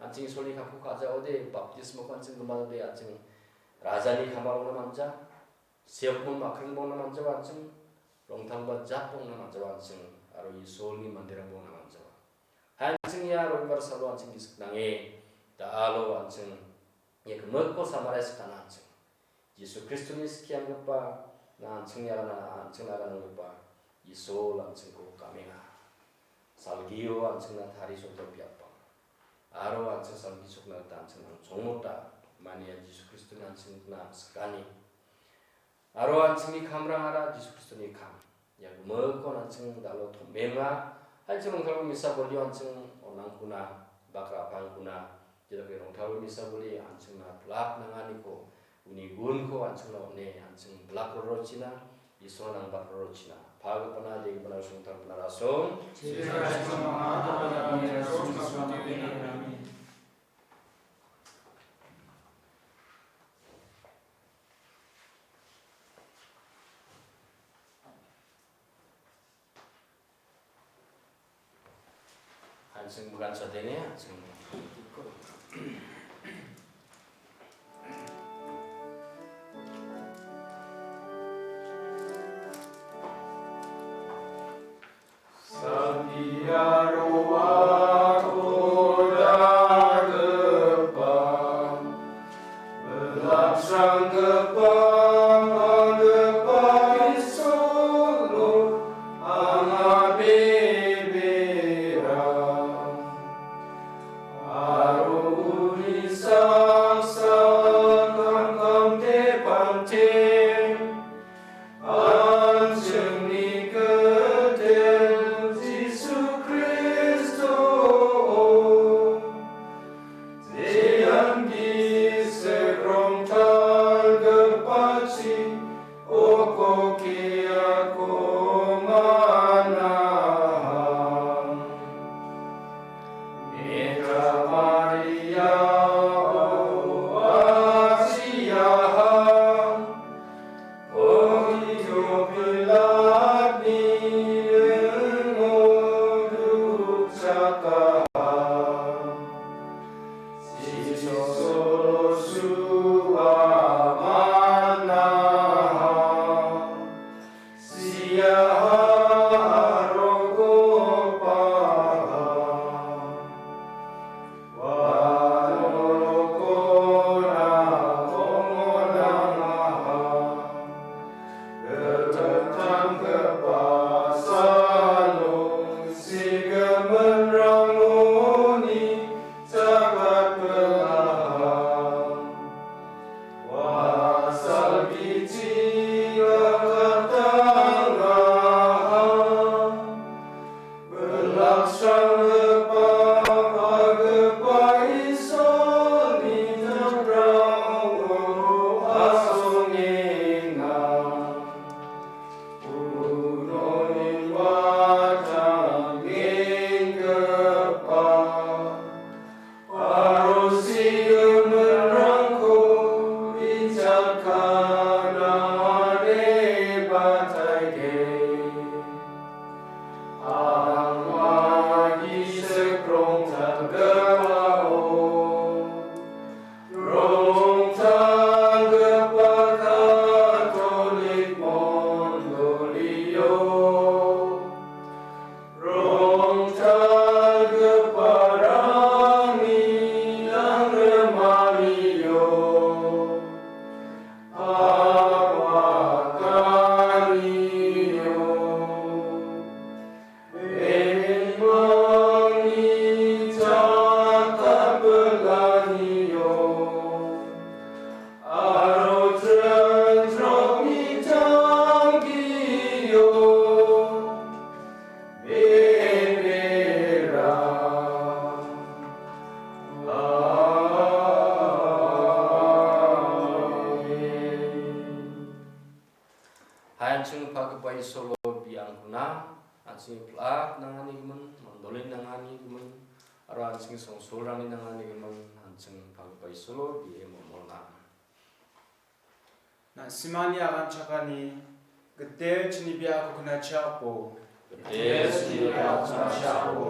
An·ching Isolni kamko ka·jaode baptismako an·ching gimaode an·ching rajani kamal ong·na manja. Siokmon makringba ong·na manjawa an·ching. Rongtalgipa jatba ong·na manjawa an·ching. Aro Isolni manderangba ong·na manjawa. Hai an·ching ia robibar salo an·ching gisik nange. Da·alo an·ching ia gimikko samarais ka·na an·ching. Jisu Kristoni skianggipa na an·ching iarangna an·ching agananggipa Isol an·chingko gamenga. Salgio an·chingna tarisokgipa biapang. Aro an·ching salgi sokna gita an·ching nangchongmota. Mania Jisu Kristoni an·chingna sikani. Aro an·chingni kamrangara Jisu Kristoni kam. Ia gimikkon an·ching da·alo tom·enga. An·ching rongtalgipa misa bolio an·ching on·angkuna, bakra apangkuna, jedake rongtalgipa misa boli an·chingna pilak nanganiko, uni gunko an·chingna on·e, an·ching pilak rorochina, Isona nangbat rorochina. Pagipana, degipana, songtalgipana rasong. An·ching bukan sadenge, an·ching. Santiago dal·gipa, Belaksanggipang, anggipa Isolo, anga bebera. Aro uni saksa kamkamde pante, an·chingni Gitel Jisu Kristo, jean gisik rongtalgipachi uko keako man·aha. Mekka Maria, o asiaha, Pontio Pilatni ringo duchakaha. Jisu solo su·a man·aha. Siaha aro gopaha. Uano rokona omonangaha. Ritanggipa salo sigimin rangoni jakatpilaha. Ua salgichi kakatangaha. Belaksanggipang, anggipa Isolni jakrarango asongenga. Uno ning watangenggipa, aro sigiminrangko bijak ka·na re·bataide. Anggipa gisik rongtalgipao, rongtalgipa Katolik mondolio, rongtalgiparangni langrimanio, pawakanio, benimangni jakatpilanio, aro jringrokni jangkio, bebera. Amen. Hai an·ching pagipa Isolo bi·angkuna, an·chingni pilak nanganigimin, mandolin nanganigimin, aro an·chingni songsolrangni nanganigimin, an·ching pagipa Isolo bi·e mamolna. Na·simangni aganchakani, Gitel chini biako knachiapo. Gitel chini biako knachiapo.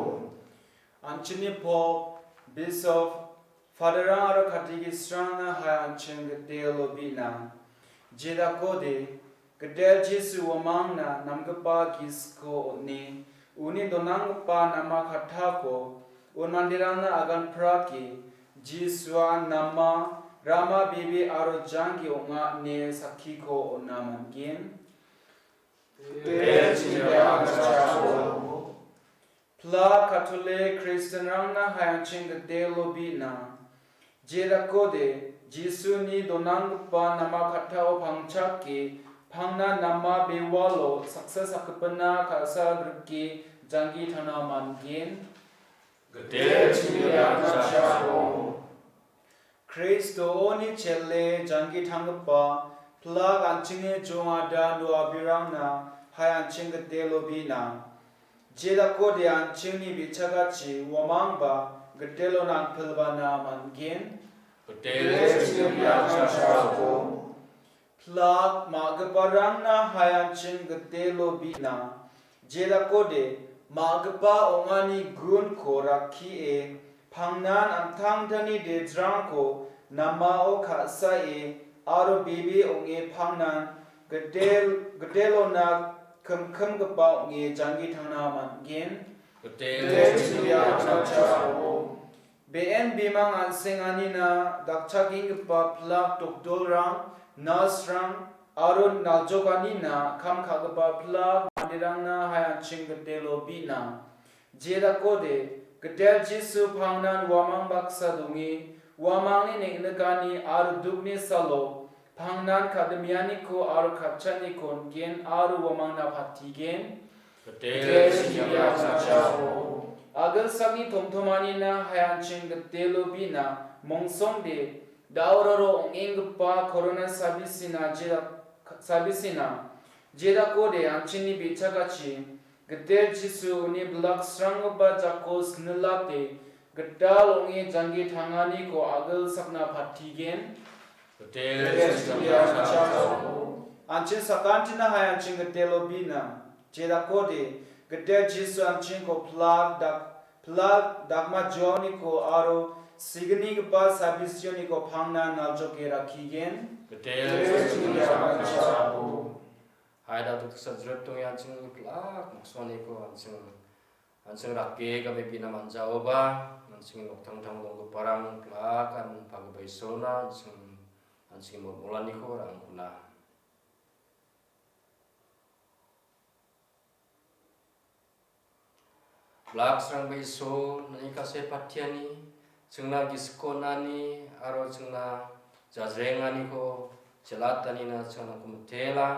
An·chingni Pop, Bishop, Fadarang aro Katekisrangna hai an·ching Gitelo bi·na. Jedakode, Gitel Jisu uamangna namgipa gisikko on·e, uni donanggipa nama kattako, un manderangna agan prake, Jisua nama, rama, bebe aro janggi ong·a ine sakkiko on·a man·gen. Gitel chini biako knachiapo. Pla Katolik Kristianrangna hai an·ching Gitelo bi·na. Jedakode, Jisuni donanggipa nama kattao pangchake, pangna nama bewalo saksa sakgipina ka·sa grike, janggi tangna man·gen. Gitel chinggipa Kristooni chele janggi tanggipa pilak an·chingni jongada noabirangna hai an·ching gitelo bina. Jedakode an·chingni bi·chagachi uamangba gitelo nangpilbana man·gen. Gitel chinggipa Pilak ma·giparangna hai an·ching gitelo bina. Jedakode ma·gipa ong·ani gunko rakkie pangnan an·tangtangni dejrangko namao ka·sae aro bebe ong·e pangnan gitel-, gitelona kimkimgipa ong·e janggi tangna man·gen. Gitel chinggipa Be·en bimang an·senganina dakchakenggipa pilak doktorrang, nurse-rang aro naljokanina kam ka·gipa pilak manderangna hai an·ching gitelo bina. Jedakode, gitel Jisu pangnan uamang baksa donge, uamangni neng·nikani aro dukni salo pangnan kadimianiko aro katchaniko on·gen aro uamangna patigen. Gitel chinggipa Agilsakni tomtomanina hai an·ching gitelo bina mongsongde, dauroro ong·enggipa korona sabisina jeda-, sabisina jedakode an·chingni bi·chagachi gitel Jisu uni bilaksranggipa jako snilate gital ong·e janggi tanganiko agilsakna patigen. Gitel chinggipa An·ching sakantina hai an·ching gitelo bina. Jedakode, gitel Jisu an·chingko pilak dak-, pilak dakma joaoniko aro signigipa sabisioniko pangna naljoke rakkigen. Gitel chinggipa Hai da duksa jrep tonge an·ching pilak moksoaniko an·ching, an·ching rake game bina man·jaoba, an·ching noktangtang donggiparang pilak an pagipa Isolna an·ching, an·ching molmolaniko rangkuna. Blaksrangba Isol, nang·ni kase patiani, chingna gisik on·ani, aro chingna jajrenganiko jelatanina chingna nangko mitela,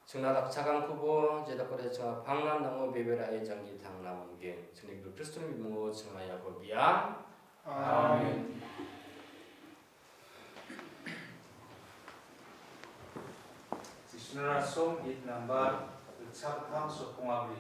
chingna dakchakangkobo jedakode chingna pangnan nango beberae janggi tangna man·gen. Chingni Guru Kristoni bimungo chingna iako biang. Amen. Jisunara song git nambar gitchakpang sokong abri.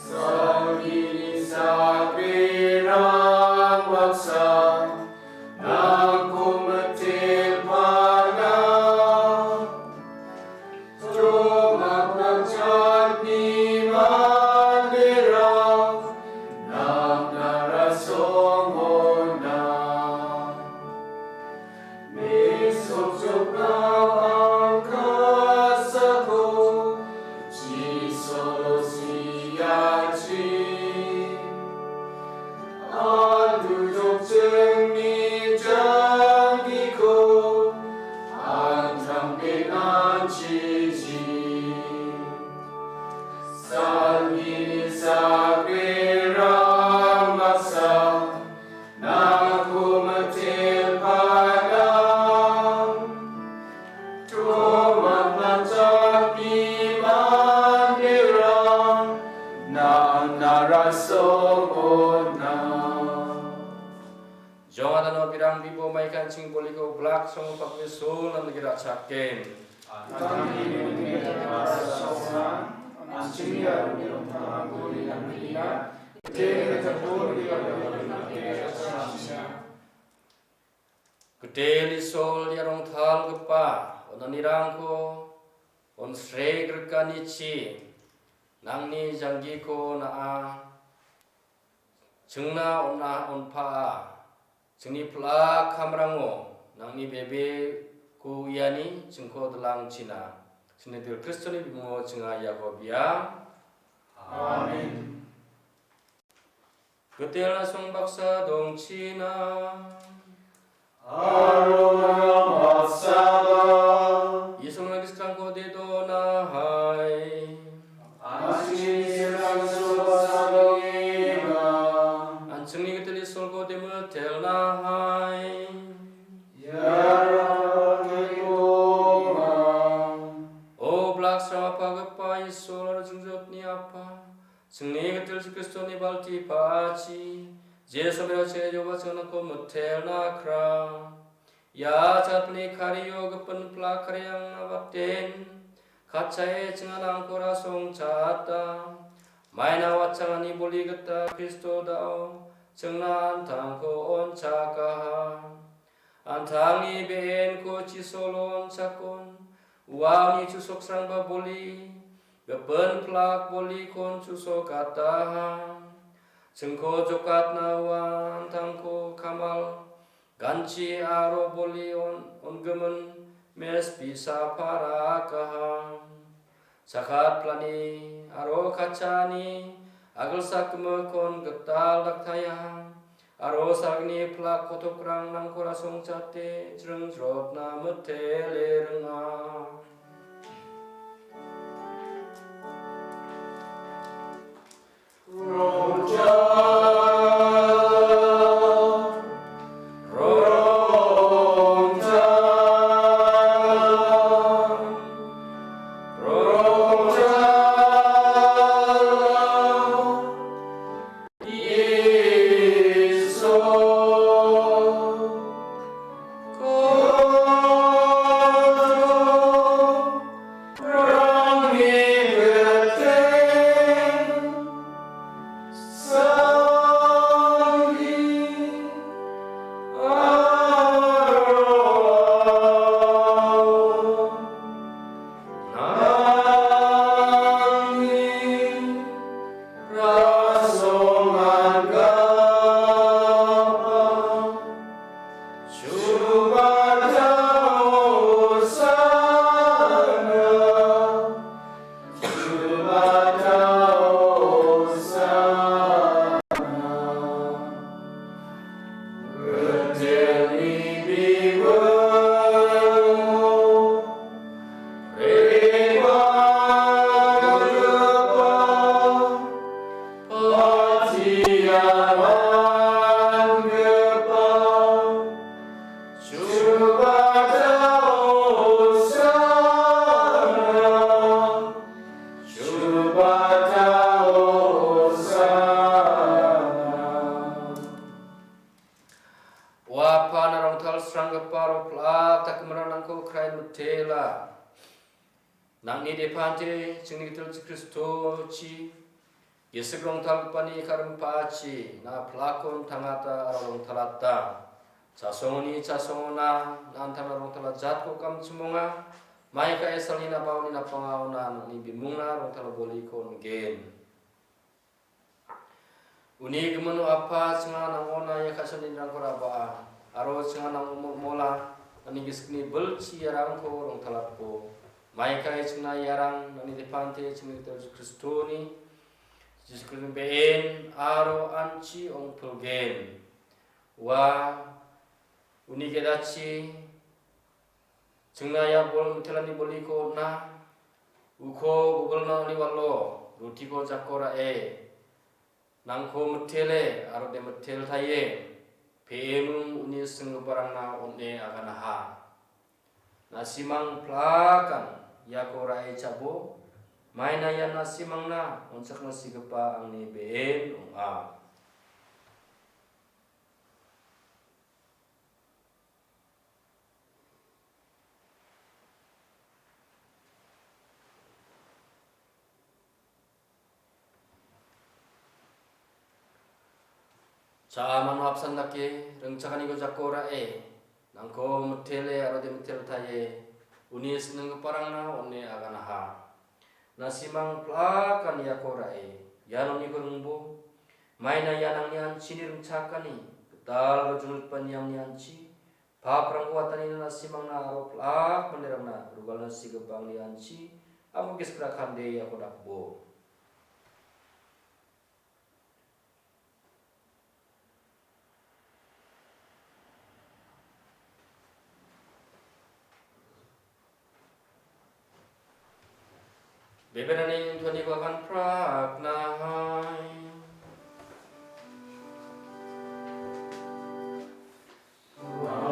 Sangini sakbirang baksa nangko metil pala. Tomak nang jatni manderang nang narasongona. Mesok jokna angkasako Jisolo siachi. Andu jokjengni janggiko antang penanchiji. Sangini sakbirang baksa nangko metil padang. Tomak nang jatni manderang nang narasongona. Jong adano birang bibo maikan ching boliko blak song pakni sul nan gira chaken. Gitel Isol, ia rongtalgipa onanirangko onsregrikanichi nangni janggiko na·a chingna on·a, on·paa. Chingni pila kamrango nangni bebeko uiani chingko dilangchina. Sinitil Kristoni bimungo chinga iako bia. Amen. Gitel asong baksa dongchina. Aro nang baksaba. Isong lagi sekarang kau di donahai. Anjing sekarang suba sabangina. Anjing ni gitel isong kau di metel nahai. Ia rangkaitongan. O blak sama pagapa Isol aro jengjotni apa. Chingni gitel Jisu Kristoni balti pachi. Jesu mero che joba chingna ko metel nakra. Ia chatni kario gipin plak kariang abaten. Kachae chingana angkora song chata. Maina wachangani boli gita Kristo dao. Chingna antangko onchakaha. Antangni be·enko chisolo onchakon. Uani chusok srangba boli. Gipin plak bolikon chusok ataha. Chingko jokatna uan tangko kamal ganchi aro boli on-, ongimin mes bisa parakaha. Sakat plani aro kachani agilsak gimikon gital daktayaha. Aro sagni plak kotokrang nangkora songchate jringjrotna mitele ringa. Rongcha, rongcha, rongcha. O Apa, na rongtal sranggipa aro plak takimrang nangko krain mitela. Nangni depante chingni gitel Kristochi gisik rongtalgipani karimpachi na plakon tangata aro rongtalata. Chasongoni chasongona na antana rongtala jatko kamchimonga. Maika esalni napaoni napangaona nangni bimungna rongtala boliko on·gen. Uni gimino Apa, chinga nang·ona ia ka·saonirangko raba·a, aro chinga nang·o molmola, nangni gisikni bilchi iarangko rongtalatbo. Maikai chingna iarang nangni depante chingni gital Jisu Kristoni, Jisu Kristoni be·en aro an·chi ong·pilgen. Ua uni gedachi chingna ia bol mitelani boliko on·a. Uko gubilna oliwalo rutiko jako ra·e, nangko mitele aro de mitel taie, pe·emung uni singgiparangna on·e aganaha. Na·simang plakan iako ra·e cha·bo, maina ia na·simangna on·chakna sigipa angni be·en ong·a. Cha·a mano apsan dake ringchakaniko jako ra·e, nangko mitele aro de mitel taie, uni sininggiparangna on·e aganaha. Na·simang plakan iako ra·e, ian oniko ringbo, maina ia nangni an·chini ringchakani, gital aro jongritbani angni an·chi, Paprangko watani na·simangna aro plak manderangna rugalna sigipa angni anchi, amo gisik rakande iako dakbo. Beberani tuaniko akan praknahai. Oa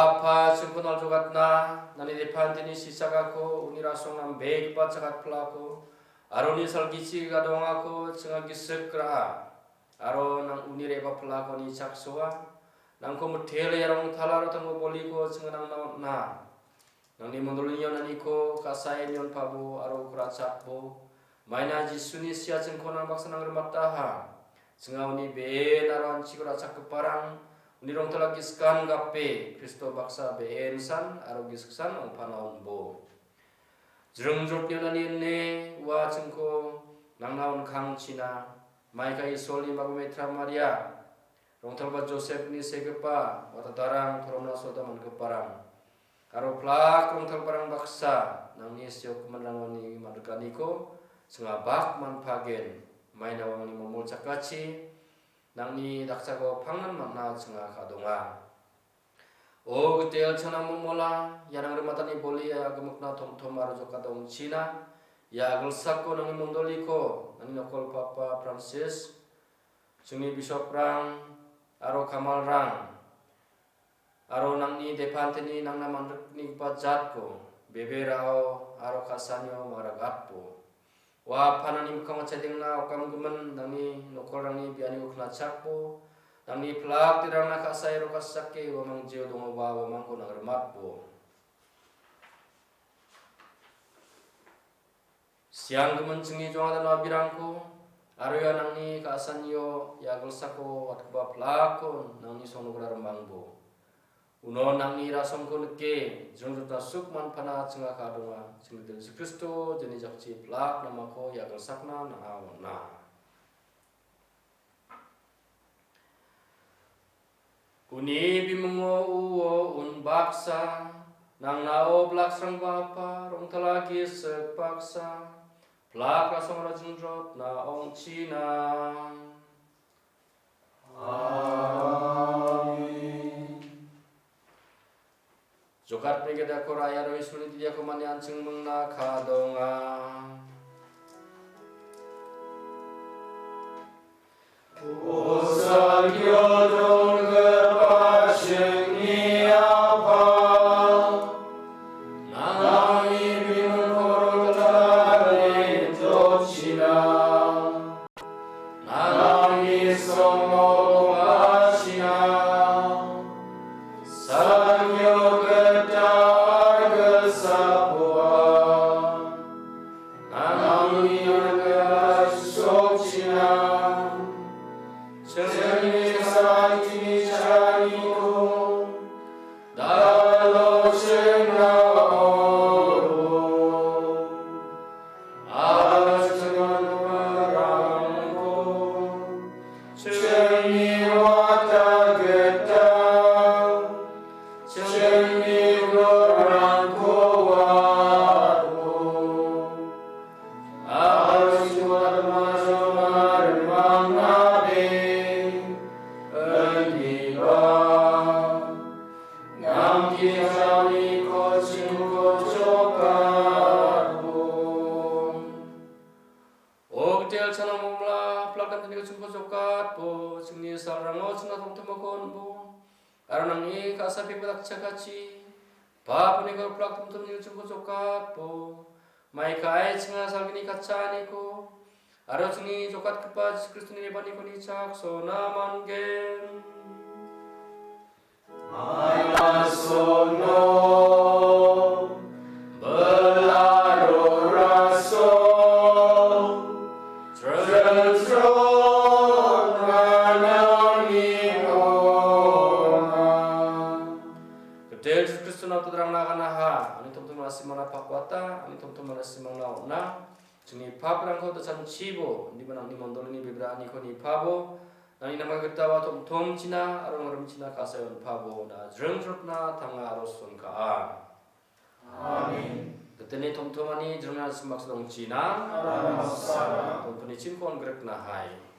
Apa, chingko naljogatna, nangni depanteni sisakako, uni rasong nambegipa chakat plako, aro uni salgichi gadongako, chinga gisik ra·a, aro nang uni re·bapalako nichaksoa, nangko mitele iarong talaro tangko boliko chinga nangna on·a. Nangni mondolini onaniko ka·sae nionpabo aro uko ra·chakbo. Maina Jisuni siachingko nang baksa nangrimataha. Chinga uni be·en aro anchiko ra·chakgiparang, uni rongtala giskan gape, Kristo baksa be·en san aro gisiksan ong·pana on·bo. Jringjrotni onani ine ua chingko nangna on·kangchina. Maika Isolni bago Metra Maria, rongtalba Josepni segipa, watadarang, toromna soda man·giparang. Aro plak rongtalbarang baksa, nangni seokgiminrangoni man·rikaniko, chinga bak manpagen, maina wangni momol chakachi, nangni dakchako pangnan man·na chinga ka·donga. O Gitel Chanang Momola, ia nangrimatani boli ia agimikna tomtom aro jokata ong·china. Ia agilsako nangni mondoliko, nangni nokol Papa Francis, chingni bisoprang aro kamalrang, aro nangni depanteni nangna man·riknigipa jatko, beberao aro ka·sanio mangrakatbo. Ua Apa, nangni mikkango chadengna okamgimin nangni nokolrangni bianiko knachakbo, nangni plak derangna ka·sae rokasake uamang jeo dongoba uamangko nangrimatbo. Sianggimin chingni jongada nabirangko, aro ia nangni ka·sanio ia gilsako watgipa plakko nangni songnogra rimbangbo. Uno nangni rasongko nike, jringjrotna suk manpana chingaka donga. Chinggitel Jisu Kristo, jeni jakchi plak namako ia gilsakna nang·a on·a. Uni bimungo uo unbaksa, nangna oblaksrangba apa, rongtala gisik baksa, plak rasongara jringjrotna ong·china. Amen. Jokatni gedako rayaro Isolni didiako mani an·ching mingna ka·donga. O salgio donggipa chingni Apa, nangni bimung korotale dochina. Nangni songmo ong·achina, salgio gita agilsakoa. Nangni agilsakchina, chingni salgini chaniko, dalo chingna ong·o. Aro chingni rangko, chingni wata gita, chingni rangko wa·o. Aro chingni majo marimang ade, indiba. Namki jamiko chingko jokatbo. O Gitel Chanang Momola, plak damdaniko chingko jokatbo, chingni salrango chingna tomtomako on·bo. Aro nangni ka·sa pekba dakchakatchi, Papaniko riplak tomtomni uchungko jokatbo, maikae chinga salgini katchaaniko, aro chingni jokatgipa Jisu Kristoni rebaniko nichaksona man·gen. Manasono, belaro raso, Gitel Jisu Kristo na·totrangna ganaha, ani tomtom na·simangna pakwata, ani tomtom na·simangna on·a. Chingni paprangko dachanchibo, indiba nangni mondolini bibraaniko nipabo, nangni nama gitawa tomtomchina, aro ngarimchina ka·sae on·pabo, na jringjrotna tanga aro sonka·a. Amen. Giteni tomtomani jringna simak sedongchina. Amen. Tomtomni chimko on·griknahai.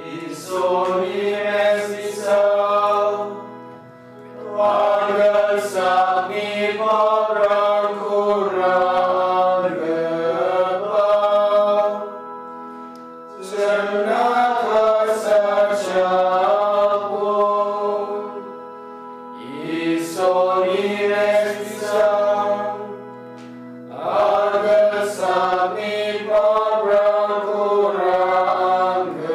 Isoni Mesias, pagalsakni paprangko ranggipa, Jemna kasachakbo, Isoni Mesias, agasami paprangko ranggipa,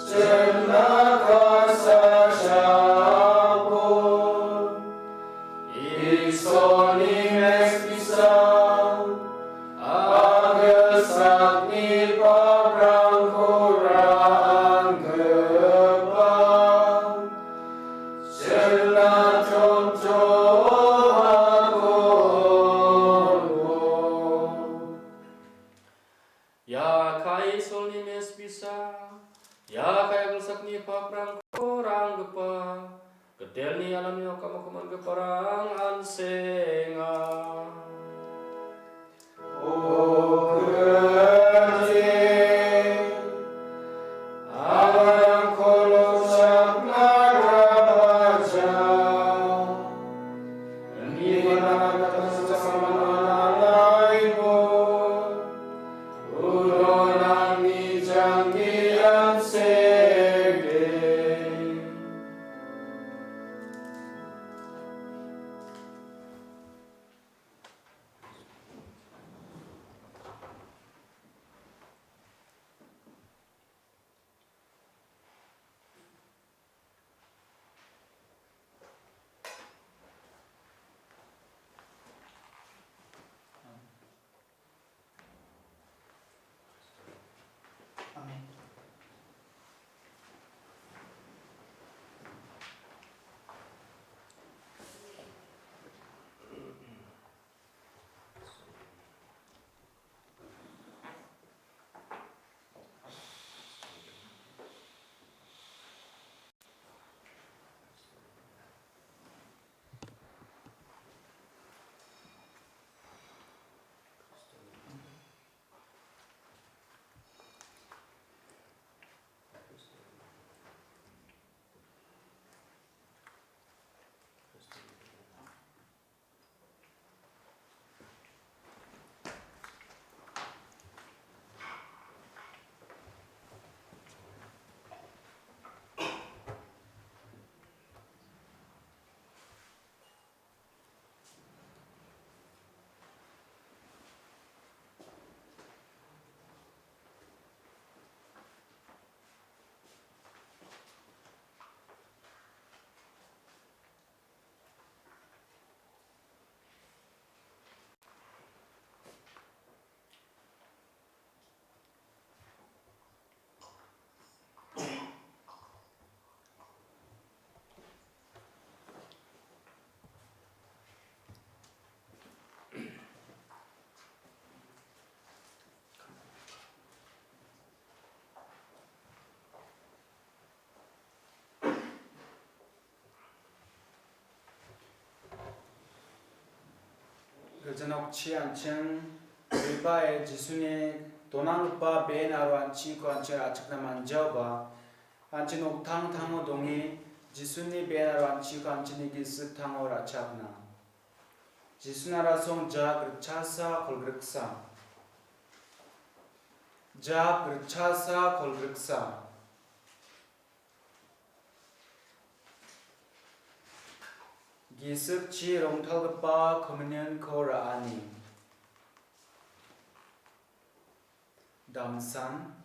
Jemna kasachakbo, Isoni Mesias, agasakni paprangko ranggipa, Jemna tomtomako. Ia kae Isoni Mesias, ia kae agalsakni paprangko ranggipa, Gitelni alamni okamo komangiparang an·senga. O Kristi, amanangko lochakna gapajak. Amen. Gilja nokchi an·ching ribae Jisuni donanggipa ben aro an·chingko an·ching ra·chakna man·jaoba, an·ching noktangtango donge Jisuni ben aro an·chingko an·chingni gisik tango ra·chakna. Jisuna rasong jak ritchasa kolgriksa. Jak ritchasa kolgriksa. Gisikchi rongtalgipa komunionko ra·ani. Damsan.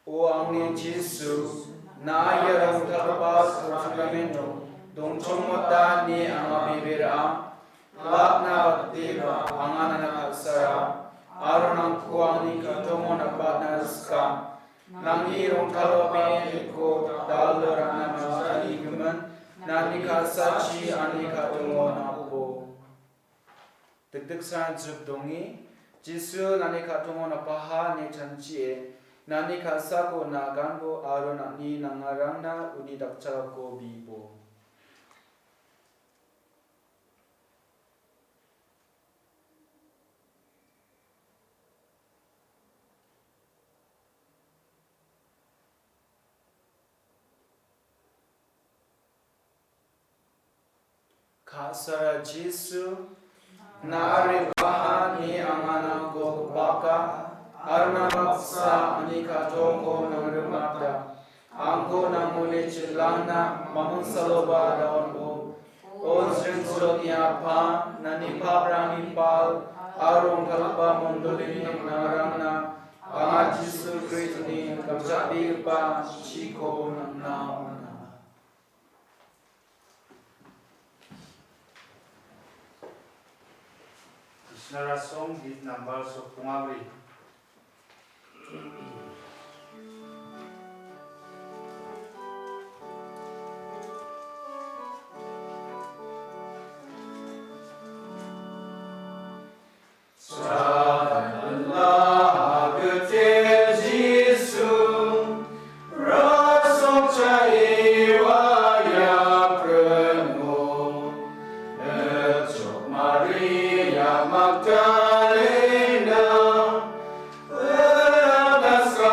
O angni Jisu, na·a ia rongtalgipa sakramento dongchongmota ine anga bebe ra·a. Lakna bateba anga nang·na ka·sara, aro nangko angni ka·tongo napatna sika. Nangni rongtalgipa biapko dal·o ra·na manchanigimin, nangni ka·sachi angni ka·tongo napo. Dikdiksan jip dongi, Jisu nangni ka·tongo napaha ine chanchie, nangni ka·sako naganbo aro nangni nangarangna uni dakchakako bibo. Ka·sara Jisu, na·a re·baha ine anga nangko gipaka, aro nang baksa angni ka·tongko nangrimata. Angko nangoni chilangna mamingsaloba daonbo. O jringchotni Apa, nangni paprangni pal, aro rongtalgipa mondolini nangarangna, anga Jisu Kristoni gitchakbegipa chiko nang·na on·a. Jisuna rasong, hit number sotbongabri. Chakanla agite Jisu, rasong cha·ewa ia pringo, Echok Maria Magdalena, Ekaska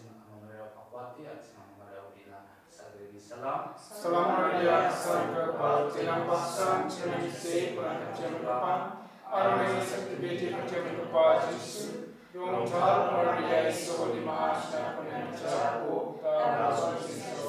an·ching Maria pakbate an·ching Maria bina sagri salam. Salam Maria, Sangka Paul, Tinang Pasan, Tinang Save, Panakam Jempa, Armani Sakti Beti Pajam Kapa Jisu, Rongtal Maria, Iso Lima Asna Kunen Jago, Dara Sisi